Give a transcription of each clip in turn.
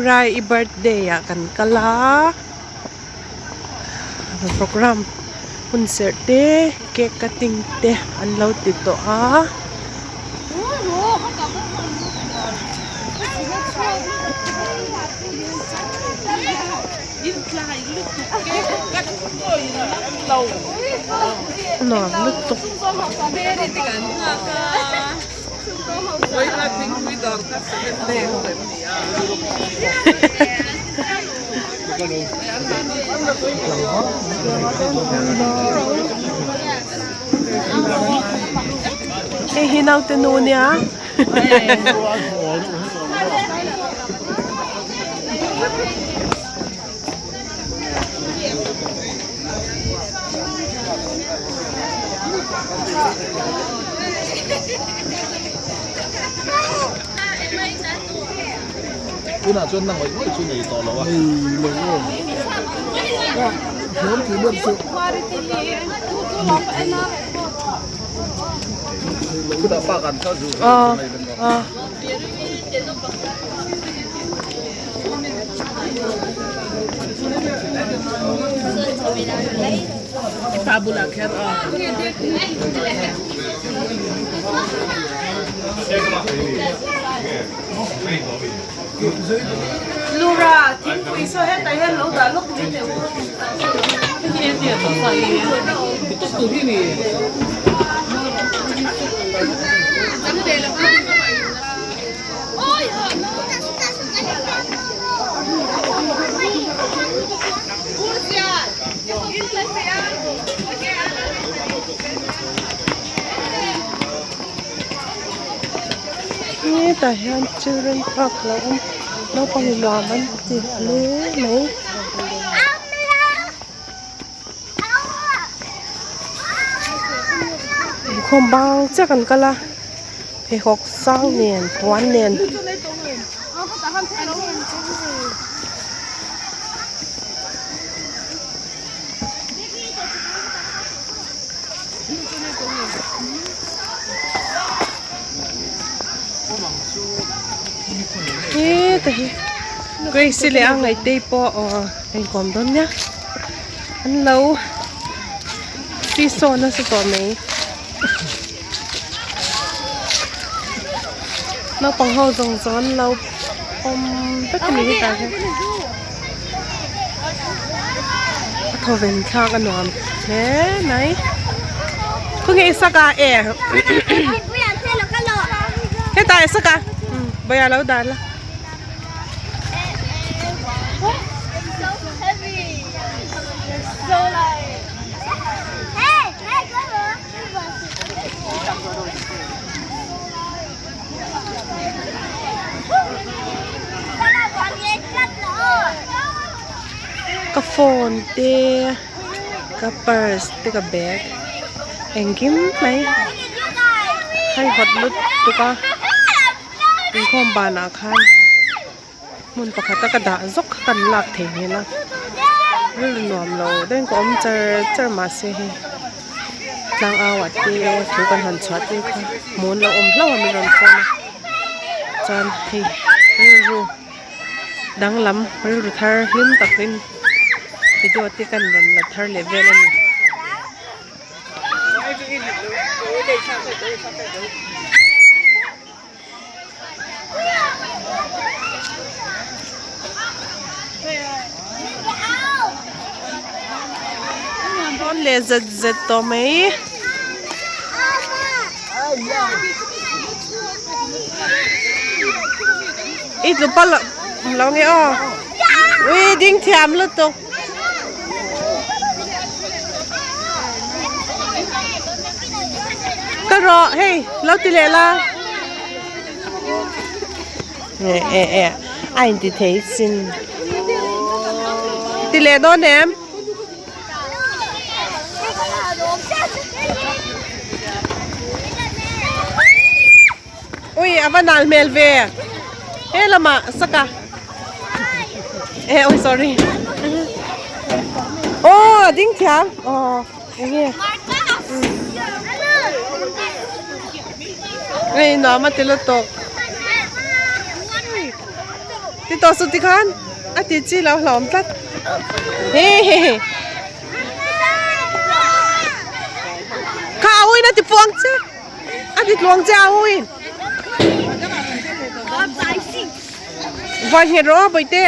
Lura i birthday ah kan kal a program hun serh te cake cutting te an lo ti tawh a. Nuam lutuk. Hei hi naute nu nia. Tunah chuan na ngawih ngawih chu nei tawh lo a. Nei lo aw. Thiam tih ber chu. Chutah pa kan kha zu. Aw aw. Lura thingpui saw hetah hian lo dah lawk mai teh u. Hetah hian children park a lo awm naupang in nuam an ti hle mai. Inkhawm bang chiah kan kal a pheikhawk sang nen puan nen. Heta hi Grace leh a ngaihte pawh aw a inkawm dawn nia an lo seesaw nasa tawh mai naupang ho zawng zawng an lo pawm vek a ni hetah hian a thawven thlak a nuam hle mai khawnge i sak a e hetah i sak a bawihah lo dah la. Ka phone te ka purse te ka bag engkim mai hei hot lutuk a inkhawm banah khan. Hmun pakhata ka dah zawk kha kan lak thei hmel a rilru nuam lo deuhin ka awm char char mahse hei tlang au ah te thu kan han chhuah te kha hmuh an lo awm hlauh a min rawn phone a chuan hei rilru danglam rilru thar hlim takin video te kan rawn la thar leh vel a ni. Dawn leh zet zet tawh mai. I tlu pal lo nge aw. Ui ding thiam lutuk. Ka rawh hei lo ti leh la e e e a in ti thei sin ti leh dawn em. Ui a va nal hmel ve he lamah saka eh oi sorry aw a ding thiam aw enge hei nuam a ti lutuk. Ti tawh suh tikhan a ti chi lo hlawm tlat. He he he. Kha a uin a ti puang che. A ti tluang che a uin. Van nghet rawh bawihte.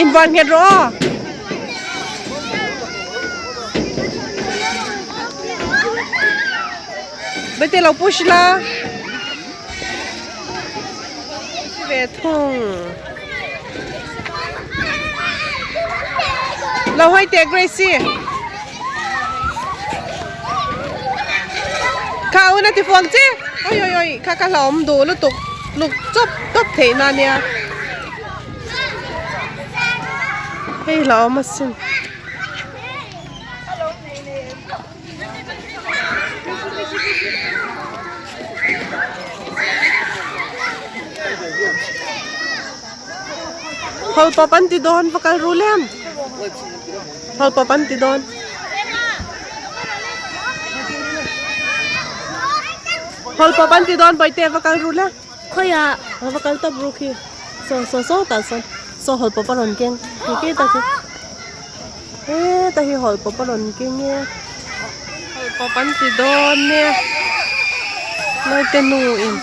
In van nghet rawh. Bawihte lo push la. Ve thung. Lo hawi teh Gracie. Kha un a ti fuang che. Oi oi oi kha ka hlauhawm duh lutuk luk chawp tawp theih na nia. Hei hlauhawm asin. Hol pawp an ti dawn va kal ru lem hol pawp an ti dawn hol pawp an ti dawn bawihte va kal ru lem khawiah va kal tawp ru khi saw saw saw tah sawn saw hol pawp a rawn keng khi khi tak hi. Heta hi hawlhpawp a rawn keng e hawlhpawp an ti dawn e naute nu in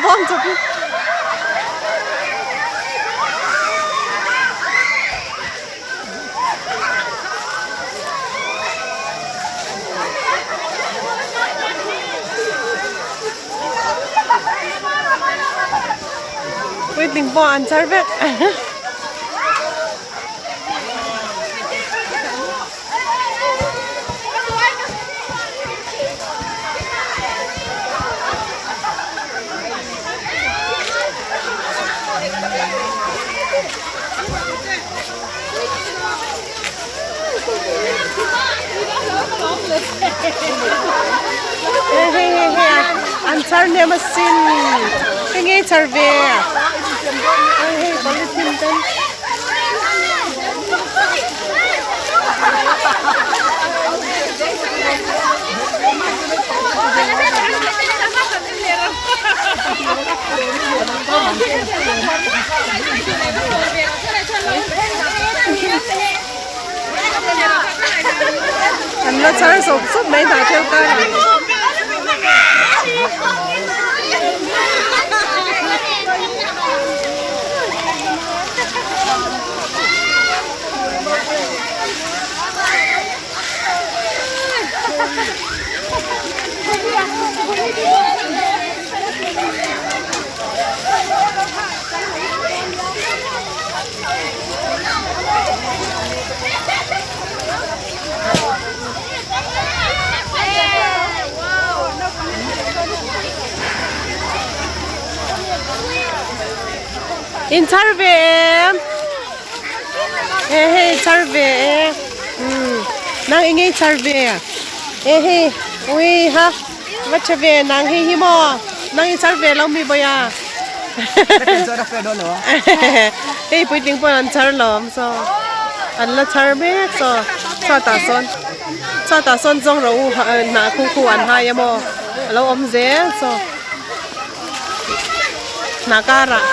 Bawng chawp hi. Puitling pawh an char vek. Hei hei hei hei an char hnem asin hei ngei char ve hei hei polythene ten An la char zawp zawp mai hnah thil kar ah. In char ve em he hei char ve e nang eng nge char ve e hei ui ha va tha ve nang hei hi maw nang i char ve lo mi bawia hei puitling pawh an char lawm saw an la char mek saw chhuatah sawn chhuatah sawn zawng rawh u hnah khu khu an hai a maw a lo awm zel saw. Hna karah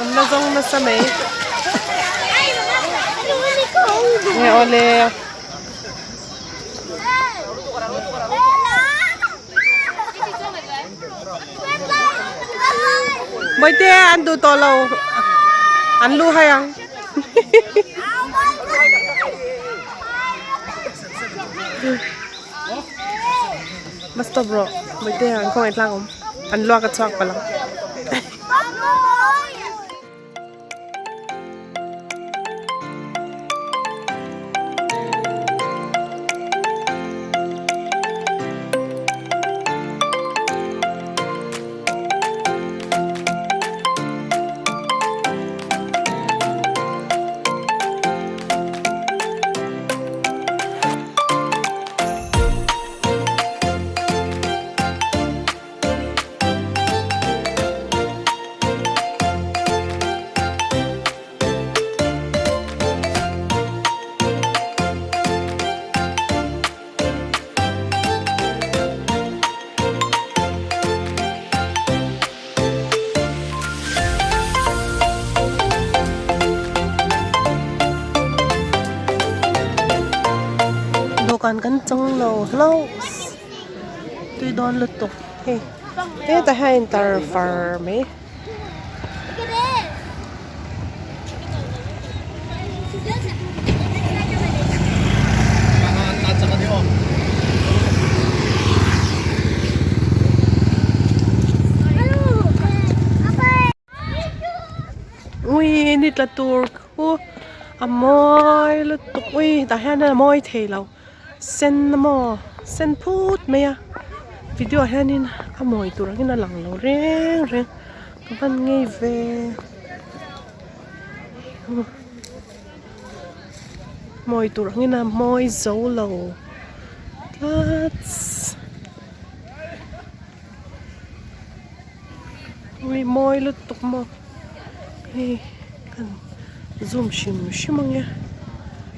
an la zawng nasa mai nge awle Bawihte an duh tawh lo an lu hai ang. Va stop rawh Bawihte an khawngaih tlak awm an luak a chhuak palh ang. Dawhkan kan chang lo hlauh tui dawn lutuk hei hetah hian a intar far mai. Ui ni tla tur khu a mawi lutuk ui tah hian a mawi thei lo sen maw sen phut mai a video ah hianin a mawi tur angin a lang lo reng reng ka van ngei ve mawi tur angin a mawi zo lo tlats. Ui mawi lutuk maw hei kan zoom hrim hrim ang e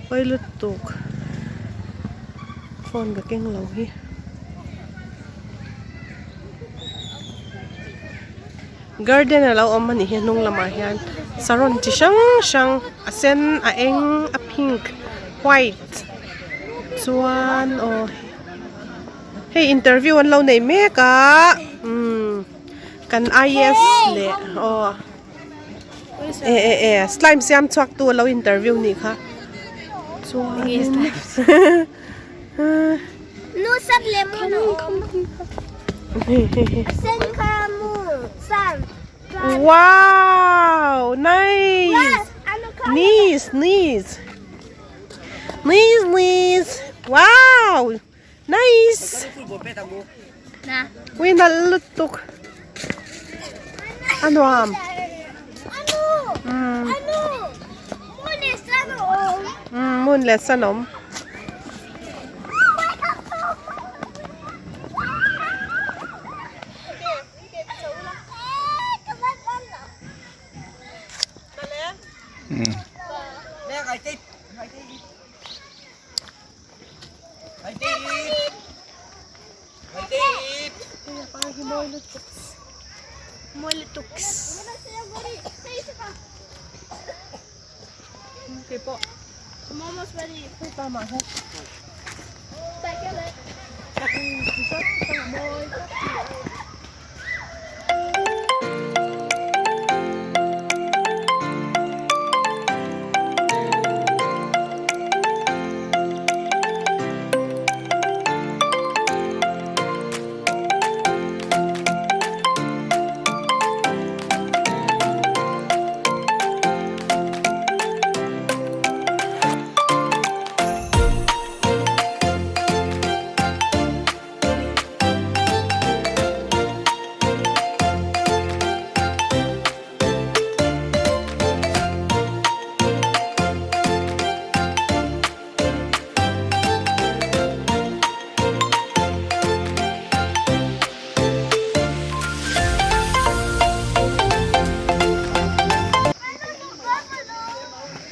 mawi lutuk phone ka keng lo hi garden alo awm anih hi a hnung lamah hian saron chi hrang hrang a sen a eng a pink white chuan aw. Hei interview an lo nei mek a umm kan IAS leh aw e e e slime siam chhuak tu a lo interview nih kha chuanin wow nice nice nice nice nice wow. Nice! Ui nalh lutuk. A nuam. Umm. Umm hmun leh san awm.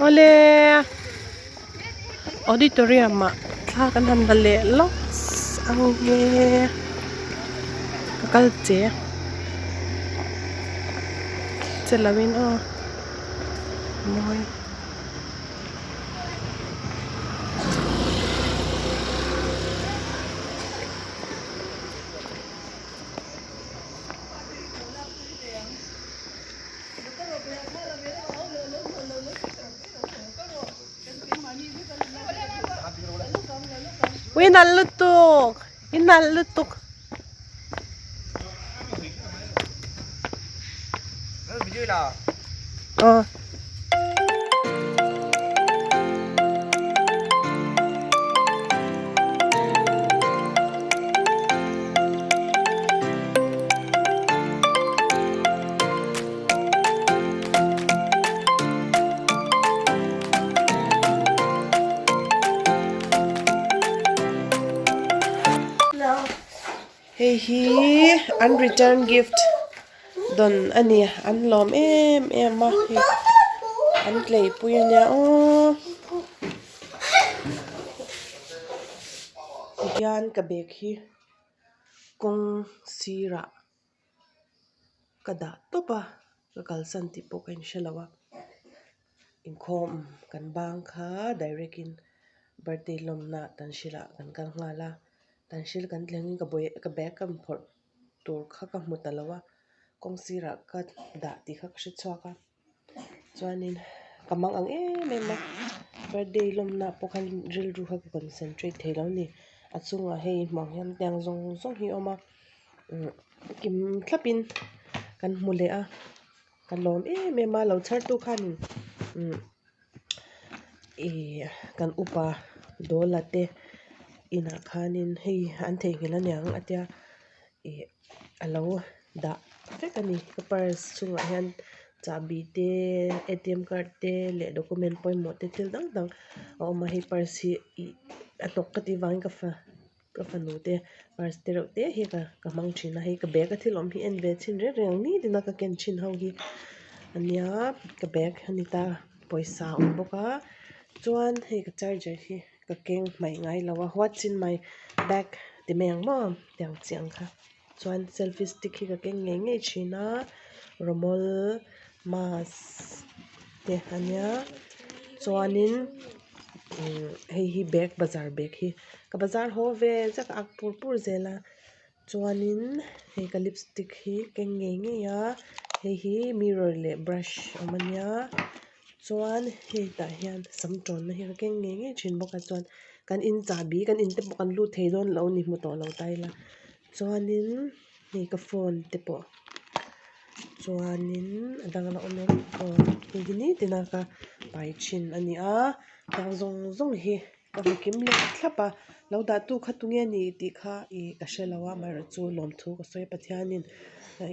Awle auditorium ah thla kan han la leh lawk ang nge ka kal che che lo in aw mawi. Ui nalh lutuk i nalh lutuk. Aw. Hei hi an return gift dawn a ni an lawm em em a hei an tleipui a nia aw tihian ka bag hi kawng sirah. Ka dah tawp a, ka kalsan tih pawh ka inhre lo a, inkhawm kan bang kha direct in Birthday lawmna Tanhril ah kan kal nghal a, Tanhril kan thleng in ka bawi ka bag ka phawrh tur kha ka hmu ta lo a, kawng sirah ka dah tih kha ka hre chhuak a, chuanin ka mang ang em em a, birthday lawmna pawh khan rilru kha ka concentrate thei lo a ni, a chungah hei hmuh ang hian tiang zawng zawng hi a awm a, umm kim thlapin kan hmu leh a, ka lawm em em a, lo chhar tu khanin umm. Ihh kan upa Dawla te inah khanin hei an theihnghilh aniang a tia ih a lo dah vek a ni ka purse chhungah hian chahbi te A T M card te leh document pawimawh te thil dang dang a awm a hei purse hi ih a hnawk ka tih vangin ka fa ka fanu te purse te reuh te hi ka ka hmang thin a hei ka bag a thil awm hi en ve chhin reng reng ang nitin a ka ken thin ho hi ania ka bag a ni ta pawisa a awm bawk a chuan hei ka charger hi ka keng hmaih ngai lo a what's in my bag ti mai ang maw tiang chiah ang kha chuan selfie stick hi ka keng ngei ngei thin a rawmawl mask te ania chuanin. Umm hei hi bag bazar bag hi ka bazar haw ve zak a ak pur pur zel a chuanin hei ka lipstick hi keng ngei ngei a hei hi mirror leh brush a awm ania chuan hei tah hian sam tawnna hi ka keng ngei ngei thin bawk a chuan kan in chahbi kan in te pawh kan lut thei dawn lo a ni hmu tawh lo ta ila chuanin hei ka phone te pawh chuanin a dang la awm em aw hei hi nitin a ka pai thin a ni a tiang zawng zawng hi ka hmu kim leh thlap a lo dah tu kha tunge a ni tih kha ih ka hre lo a amaherawhchu lawmthu ka sawi a Pathianin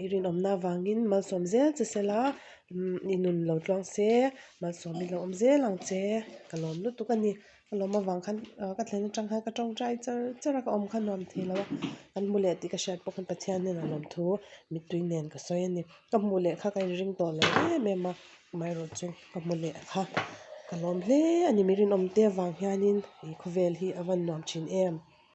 i rinawmna avangin malsawm zel che sela i nun lo tluang se malsawm i lo awm zel ang che ka lawm lutuk a ni. Ka lawm avang khan ka thlen atang khan ka tawngtai char char a ka awm kha nuam thei lo a kan hmu leh tih ka hriat pawh khan Pathian hnenah lawmthu mittui nen ka sawi a ni ka hmuh leh kha ka inring tawh lo em em a amaherawh chu ka hmu leh kha ka lawm hle a ni mi rinawm te avang hianin ih khawvel hi a van nuam thin em.